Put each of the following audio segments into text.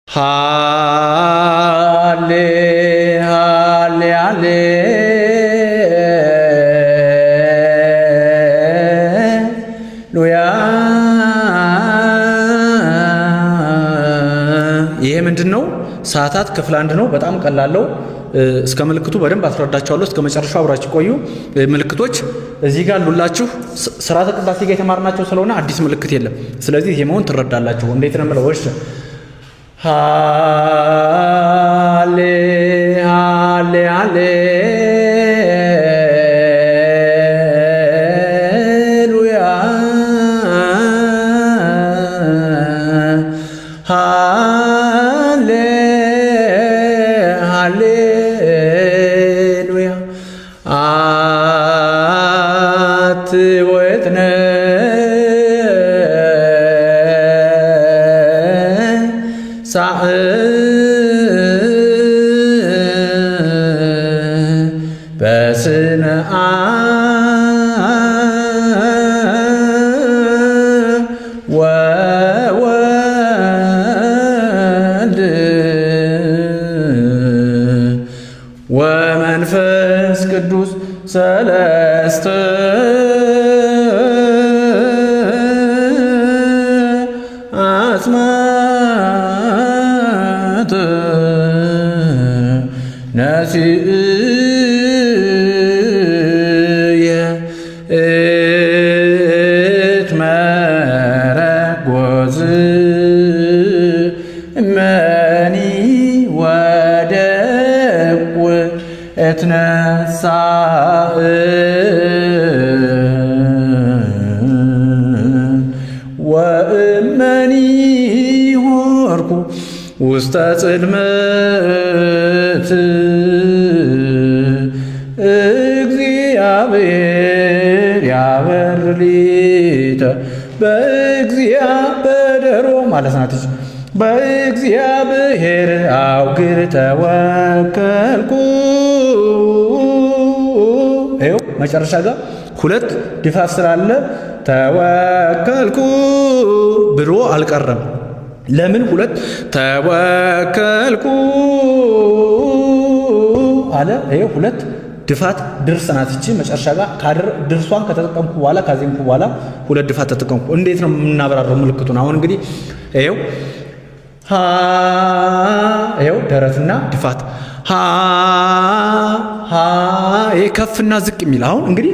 ሃሌ ሃሌ ሃሌ ሉያ። ይሄ ምንድን ነው? ሰዓታት ክፍል አንድ ነው። በጣም ቀላለው። እስከ ምልክቱ በደንብ አስረዳቸዋለሁ። እስከ መጨረሻው አብራችሁ ቆዩ። ምልክቶች እዚህ ጋር ሉላችሁ ስርዓተ ቅዳሴ ጋር የተማርናቸው ስለሆነ አዲስ ምልክት የለም። ስለዚህ ዜማውን ትረዳላችሁ። እንዴት ነው የምለው? እሺ፣ ሃሌ ሃሌ ሃሌ ሉያ፣ ሃሌ ሃሌሉያ፣ አትወትነ ሳእ በስመ አብ ወወልድ ወመንፈስ ቅዱስ ሰለስተ አስማት ነሲእየ እትመረጎዝ እመኒ ወደቁ እትነሳእ ወእመኒ ሆርኩ ውስተ ጽልመት እግዚአብሔር ያበር ሊተ በደሮ ማለት ናት። በእግዚአብሔር አውግር ተወከልኩ። ይኸው መጨረሻ ጋር ሁለት ድፋፍ ስላለ ተወከልኩ ብሎ አልቀረም። ለምን ሁለት ተወከልኩ አለ? ይኸው ሁለት ድፋት ድርስ ናት እቺ መጨረሻ ጋር ድርሷን ከተጠቀምኩ በኋላ፣ ካዜምኩ በኋላ ሁለት ድፋት ተጠቀምኩ። እንዴት ነው የምናብራራው ምልክቱን? አሁን እንግዲህ ይኸው ሀ፣ ይኸው ደረትና ድፋት፣ ሀ ሀ፣ ይሄ ከፍና ዝቅ የሚል። አሁን እንግዲህ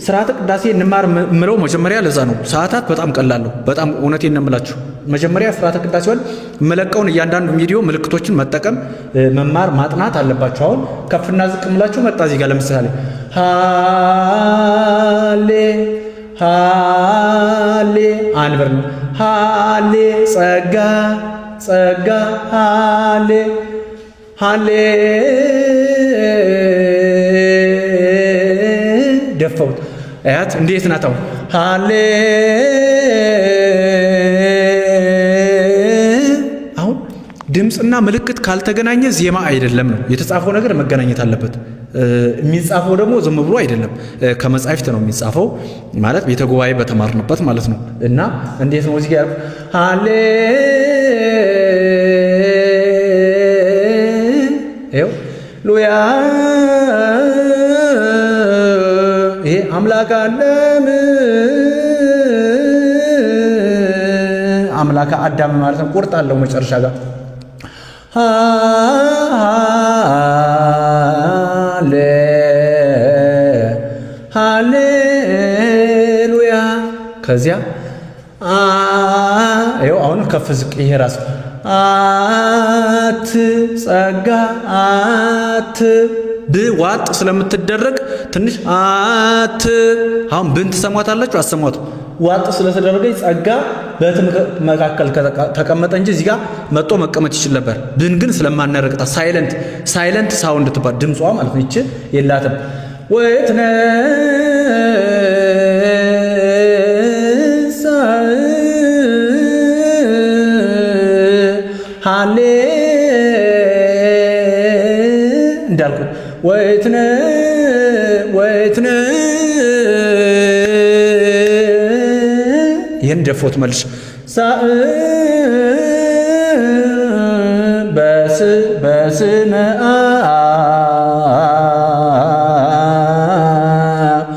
ስርዓተ ቅዳሴ እንማር ምለው መጀመሪያ ለዛ ነው። ሰዓታት በጣም ቀላል ነው። በጣም እውነቴን ነው የምላችሁ። መጀመሪያ ስርዓተ ቅዳሴውን የምለቀውን እያንዳንዱ ቪዲዮ ምልክቶችን መጠቀም፣ መማር፣ ማጥናት አለባችሁ። አሁን ከፍና ዝቅ ምላችሁ መጣ። እዚህ ጋር ለምሳሌ ሃሌ ሃሌ አንብር ነው። ሃሌ ጸጋ ጸጋ ሃሌ ሃሌ ደፋሁት። አያት እንዴት ናት አሁን? ሃሌ አሁን ድምፅና ምልክት ካልተገናኘ ዜማ አይደለም ነው። የተጻፈው ነገር መገናኘት አለበት። የሚጻፈው ደግሞ ዝም ብሎ አይደለም፣ ከመጻሕፍት ነው የሚጻፈው፣ ማለት ቤተ ጉባኤ በተማርንበት ማለት ነው። እና እንዴት ነው እዚህ ጋር ሃሌ ይኸው ሉያ፣ ይሄ አምላክ አለም አምላከ አዳም ማለት ነው። ቁርጥ አለው መጨረሻ ጋር ሃሌ ሃሌሉያ። ከዚያ ይኸው አሁን ከፍ ዝቅ፣ ይሄ ራሱ አት ጸጋ አት ብዋጥ ስለምትደረግ ትንሽ አት አሁን ብን ትሰሟታላችሁ፣ አሰሟት ዋጥ ስለተደረገች ጸጋ በት መካከል ተቀመጠ እንጂ እዚህ ጋር መጦ መቀመጥ ይችል ነበር። ብን ግን ስለማናረግጣት silent sound ትባል ድምጿ ማለት ነው። ይቺ የላትም። ወይትነሳ ሃሌ እንዳልኩት ወይትነ ይህን ደፎት መልሽ ሳእ በስ በስመ አብ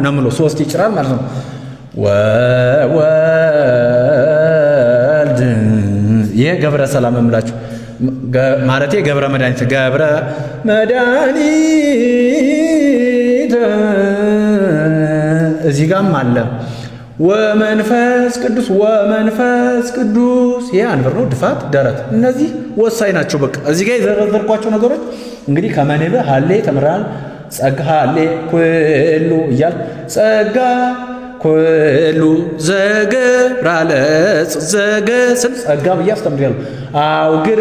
ነው የምለው። ሶስት ይጭራል ማለት ነው። ወወልድ ይሄ ገብረ ሰላም የምላችሁ ማለቴ ገብረ መድኃኒት ገብረ መድኃኒት እዚህ ጋም አለ። ወመንፈስ ቅዱስ ወመንፈስ ቅዱስ ይሄ አንብር ነው። ድፋት፣ ደረት እነዚህ ወሳኝ ናቸው። በቃ እዚህ ጋር የዘረዘርኳቸው ነገሮች እንግዲህ ከመንበ ሀሌ ተምራል። ጸጋ ሀሌ ኩሉ እያል ጸጋ ኩሉ ዘገብራለጽ ዘገ ስል ጸጋ ብዬ አስተምሬያለሁ። አውግር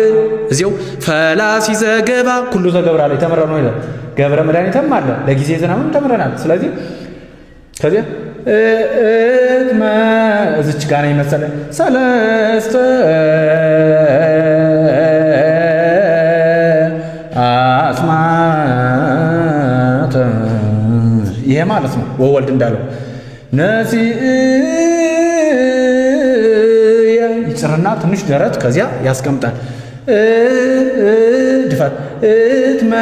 እዚው ፈላሲ ዘገባ ኩሉ ዘገብራ ላይ ተምረ ነው ይላል። ገብረ መድኃኒትም አለ ለጊዜ ዝናብም ተምረናል። ስለዚህ ከዚያ እትመ እዚች ጋር ነው መሰለኝ ሰለስተ አስማተ ይሄ ማለት ነው። ወወልድ እንዳለው ነሲእ ይጭርና ትንሽ ደረት ከዚያ ያስቀምጣል። ድፋት እትመ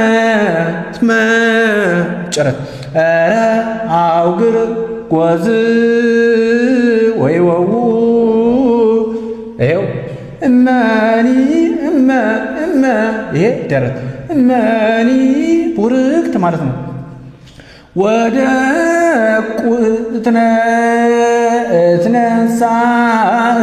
ትመ ጭረት ኧረ አውግር ጎዝ ወይ ወው ይሄው እመኒ እመ እመ ይሄ ደረት እመኒ ቡርክት ማለት ነው። ወደ ቁትነ እትነሳእ